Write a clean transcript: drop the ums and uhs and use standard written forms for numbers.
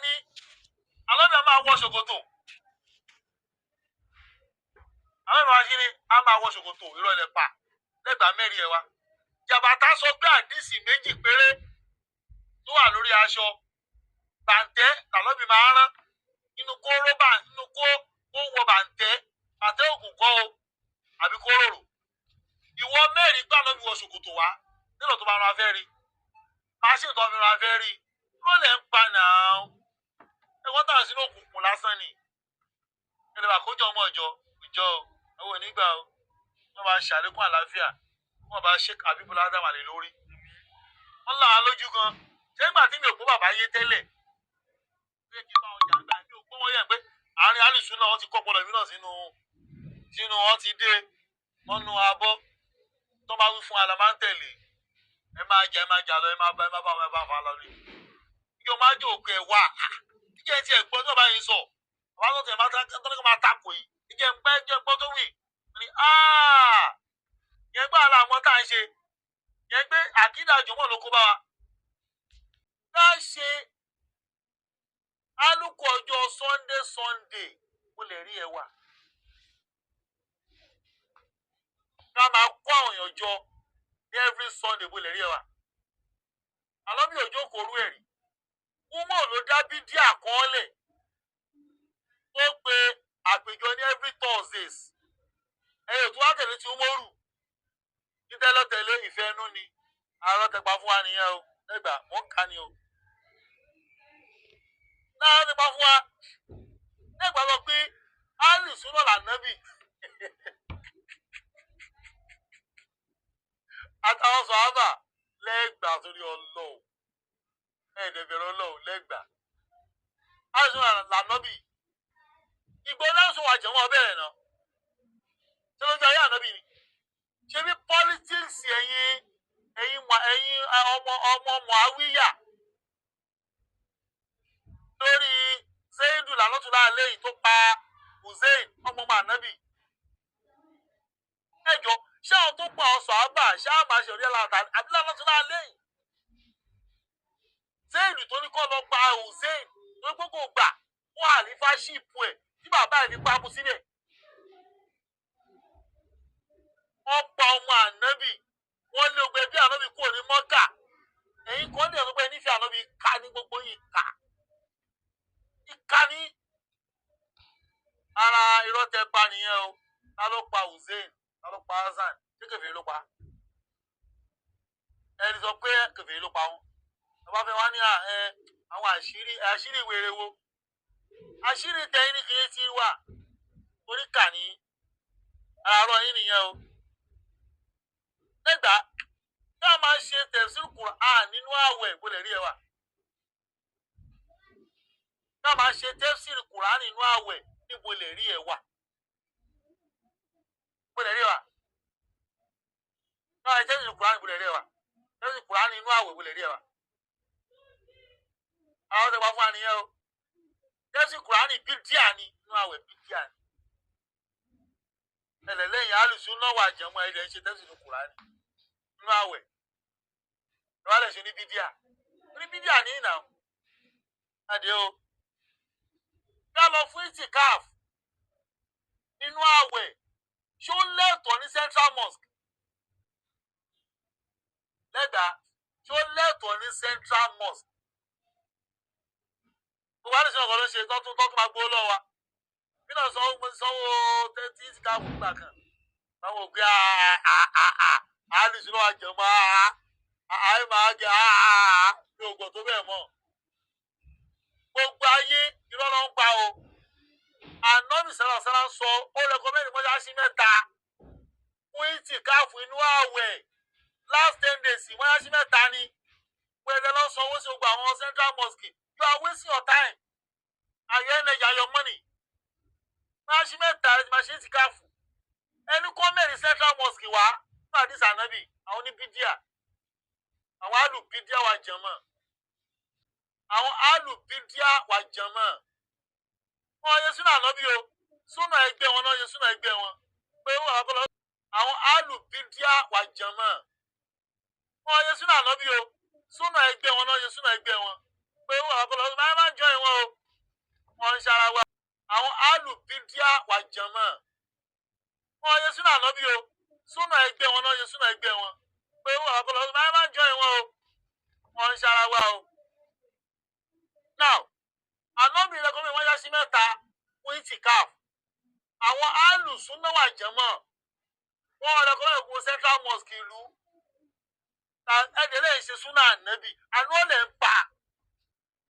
ní alọ́bẹ̀ máa wọ ṣòkòtò. Àwọn ìwà ṣe ni a máa wọ ṣòkòtò, irọ́ ilẹ̀ pa lẹ́gbàá mẹ́rin ẹ̀ wa. Jàbàtà sọ pé àdìsí méjì péré tó wà lórí aṣọ bàǹtẹ́ làlọ́bì máa rán inú kó rọ́bà, inú kó kó wọ bàǹtẹ́, bàǹtẹ́ ògùn kọ́ o àbí kó rorò. Ìwọ mẹ́rin gbà lọ́bì wọ ṣòkòtò wá nílò tó bá rán afẹ́ rí, máṣíìnì tó fi rán afẹ́ rí ló lẹ̀ ń pa nàá. Ẹ̀wọ́n tà sínú òkùnkùn lásán ni. Ẹ̀rọ àkójọ ọmọ ìjọ ìjọ owó nígbà o, wọ́n bá ṣàlékún àlàáfíà, wọ́n bá ṣe àbíbọ̀lá ádámà lè lórí. Wọ́n là á lójú gan. Ṣé nígbà tí mi ò gbọ́ bàbá yé tẹ́lẹ̀ pé kí n bá ọjà gbà mi ò gbọ́ wọ́n yẹ̀ pé àárín alùsùn náà wọ́n ti kọ́ ọpọlọ mi náà sínú wọ́n ti dé wọ́n nu abọ́ tó bá wí fún ala máa ń tẹ̀lé. Ẹ máa jà, ẹ máa jà lọ, ẹ máa bá ẹ máa bá wọn, ẹ bá wọn lọ rí. Ìjọ máa jẹ́ òkú ẹ̀ wá ìjẹ́ ti ẹ̀ gbọ́ tó bá yín sọ bàbá tó tẹ̀ máa tó ní kó máa takò yìí, ìjẹ́ ń pẹ́ jẹ́ gbọ́ tó wì ní yẹn gbọ́ àlọ́ àwọn tá à ń ṣe yẹn gbé àkídà jọmọ́ ló kó bá wa. Ká ṣe alukó ọjọ́ Sunday Sunday mo lè rí ẹ wà. Ká máa kó àwọn èèyàn jọ ní every Sunday mo lè rí ẹ wà. Àlọ́ bí òjò kò rú ẹ̀rí. Wúmọ̀ ló dá bídíà kan lẹ̀ tó pe àpèjọ ní every Thursdays. Ẹ̀yìn tó wá tẹ̀lé ti Umoru. Títẹ́lọ́tẹ̀lé ìfẹ́ inú ni. Àárọ̀ tẹpa fún wa nìyẹn o. Ẹgbà mò ń kà ní o. Láàárọ̀ tẹpa fún wa. Lẹ́gbàá sọ pé Ali súná lànàbì. Àtàwọn sọ̀hábà lẹ́gbàá sórí Ọlọ́run. Ẹ̀ẹ́dẹ̀bẹ̀rẹ̀ Ọlọ́run lẹ́gbàá. Ali súná lànàbì. Ìgbó náà sọ wà jẹ̀wọ́n ọbẹ̀rẹ̀ náà. Ṣé lójú ayé ànábì ni? Ṣé bí politics ẹ̀yin ẹ̀yin ẹ̀yin ọmọ ọmọ Muawiya lórí Zaidu làlọ́túnlá àlẹ́ yìí tó pa Hussein ọmọ ọmọ ànábì. Ẹ jọ, ṣé àwọn tó pa ọ̀sọ̀ àbà ṣé àmà ṣe orí ẹ̀la àbí làlọ́túnlá àlẹ́ yìí? Zaidu tó ní kọ́ lọ pa Hussein tó gbogbo gbà fún àlífà ṣìpù ẹ̀ tí bàbá ẹ̀ fi pamọ́ sílẹ̀. Wọ́n pa ọmọ ànábì, wọ́n lé ogun ẹbí ànábì kúrò ní Mọ́kà. Ẹ̀yin kan dẹ̀ sọ pé nífẹ̀ẹ́ ànábì, ká ní gbogbo ìka ìka ní ara irọ́ tẹ pa nìyẹn o. Ta ló pa Hussein? Ta ló pa Hasan? Ṣé kèfèrí ló pa? Ẹni sọ pé kèfèrí ló pa wọn. Bàbá fẹ́ wá ní àwọn àṣírí àṣírí wèrè wo? Àṣírí tẹ̀yìn ní kìí ti wà oníkà ní ara ọ̀rọ̀ yín nìyẹn o. Lẹ́gbàá tá a máa ṣe tẹ̀síìrì Kùránì nínú ààwẹ̀ bó lè rí ẹ wà. Tá a máa ṣe tẹ̀síìrì Kùránì nínú ààwẹ̀ níbo lè rí ẹ wà. Bó lè rí ẹ wà. Tá a máa ṣe tẹ̀síìrì Kùránì bó lè rí ẹ wà. Tẹ̀síìrì Kùránì nínú ààwẹ̀ bó lè rí ẹ wà. Àwọn tó pa fún wa nìyẹn o. Tẹ̀síìrì Kùránì bídíà ni nínú ààwẹ̀ bídíà ni. Ẹlẹ́lẹ́yìn alùsùn náà wà jẹ̀mọ́ ẹ̀dẹ̀ ń ṣe tẹ̀síìrì Kùránì nínú àwẹ̀. Ẹ wá lè ṣe ní bídíà. Ní bídíà ní ìnà. Adé o. Ká lọ fún ìtìkáf nínú àwẹ̀. Ṣé ó lẹ́tọ̀ọ́ ní Central Mosque? Lẹ́gbàá, ṣé ó lẹ́tọ̀ọ́ ní Central Mosque? Gbogbo àdìsí ọ̀gọ́ ló ṣe tọ́tún tọ́tún máa gbó lọ́wọ́ wa. Bí náà sanwó sanwó tẹ́tí ìtìkáf gbà kan. Báwo gbé àdìsí náà wà jẹ̀mọ́ àì máa jẹ mi ò gbọ́ tó bẹ́ẹ̀ mọ́. Gbogbo ayé irọ́ ló ń pa o. Ànábì sàlàsàlà ń sọ ó rẹkọmẹ́ndì mọ́ṣáláṣí mẹ́ta fún ìtìkáàfù inú ààwẹ̀ last 10 days, mọ́ṣáláṣí mẹ́ta ni. Pẹ̀lú lọ sanwó sí gbogbo àwọn Central Mosque. You are wasting your time and your energy and your money. Mọ́ṣáláṣí mẹ́ta ẹ ti máa ṣe ìtìkáàfù. Ẹni kọ́ mẹ́rin Central Mosque wá fún àdìsí ànábì, àwọn oníbídíà, àwọn alùbídíà wà jẹ̀mọ́, àwọn alùbídíà wà jẹ̀mọ́. Wọn yẹ súnà ànábì o, súnà ẹgbẹ́ wọn náà yẹ súnà ẹgbẹ́ wọn pé wọn wà kọ́lọ́. Àwọn alùbídíà wà jẹ̀mọ́, wọn yẹ súnà ànábì o, súnà ẹgbẹ́ wọn náà yẹ súnà ẹgbẹ́ wọn pé wọn wà kọ́lọ́. Máa máa jọ ìwọ̀n o. Wọ́n ń ṣara wa. Àwọn alùbídíà wà jẹ̀mọ́. Wọ́n yẹ súnà ànábì o. Súnà ẹgbẹ́ wọn náà yẹ súnà ẹgbẹ́ wọn. Pé wọ́n àkọlọ́ máa máa ń jọ ìwọ̀n o. Wọ́n ń ṣara wa o. Now, ànábì rẹ̀kọ́mí wọ́n yá sí mẹ́ta fún itikaf. Àwọn alùsúnà wà jẹ̀mọ́. Wọ́n rẹ̀kọ́mí kún Central Mosque ìlú. Ẹ̀dẹ̀ lè ṣe súnà ànábì. Àná ó lè ń pa.